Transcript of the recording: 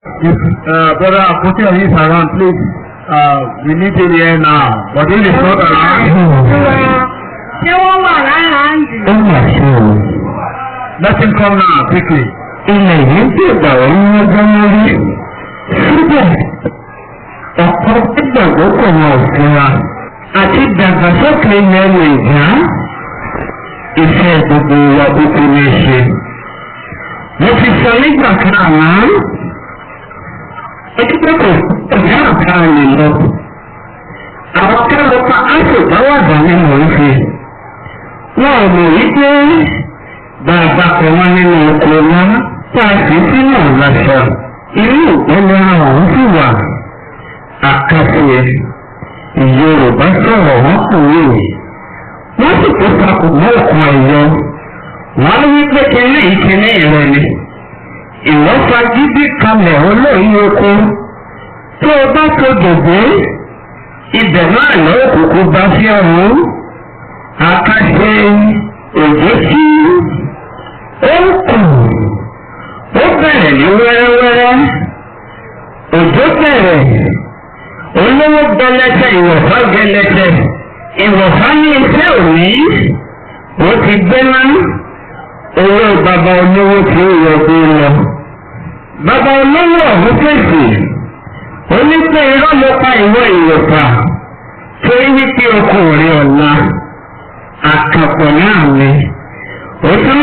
If Brother Akote is around, please, we need him here now. But if he's not around, Ṣé wọ́n wà lára ń dì? Ó mà ṣe o. Let him come now quickly. Ilẹ̀ yìí sì gbà wọ́n ní ọjọ́ lórí. Síbẹ̀, ọ̀pọ̀ gbàgbọ́ kò wọ́n òfin àti ìdàgbàsókè ilẹ̀ Nàìjíríà. Iṣẹ́ gbogbo wa kúkú ní í ṣe. Mo ti sọ nígbà kan àná. Ẹgbẹ́ kò ọ̀gá àká lè lọ. Àwọn kẹ́lọ́ pa áṣòbáwàdà ni mò ń fi. Wọ́n ò mọ̀ wípé bàbá kan wá nínú oko náà tá a sì sínú ọ̀làṣọ. Inú ìgbẹ́lẹ̀ ọ̀hún sì wà. Àkàṣe Yorùbá sọ̀rọ̀ wọ́n kò wé. Wọ́n sì tó takò mọ́ òkun ẹ̀yọ. Wọ́n á wí pé kinní ìkinní rẹ̀ ni. Ìwọ́n fagídí kalẹ̀ olóyún oko. Tó o bá tó dògbé, ibẹ̀ náà lọ́wọ́ kúkú bá sí ọ̀hún. Àkàṣe òjò sí. Ó kù. Ó bẹ̀rẹ̀ ní wẹ́rẹ́wẹ́rẹ́. Òjò bẹ̀rẹ̀. Olówó gẹlẹtẹ, ìwọ̀fà gẹlẹtẹ. Ìwọ̀fà ní iṣẹ́ òní. Ó ti gbéná. Owó bàbá olówó tí ó yọ gbé lọ. Bàbá olówó ọ̀hún fèsì. Ó ní pé irọ́ ló pa ìwọ ìwọ̀fà. Torí wípé okòrè ọ̀la. Àkàpọ̀ náà ni. Ó túmọ̀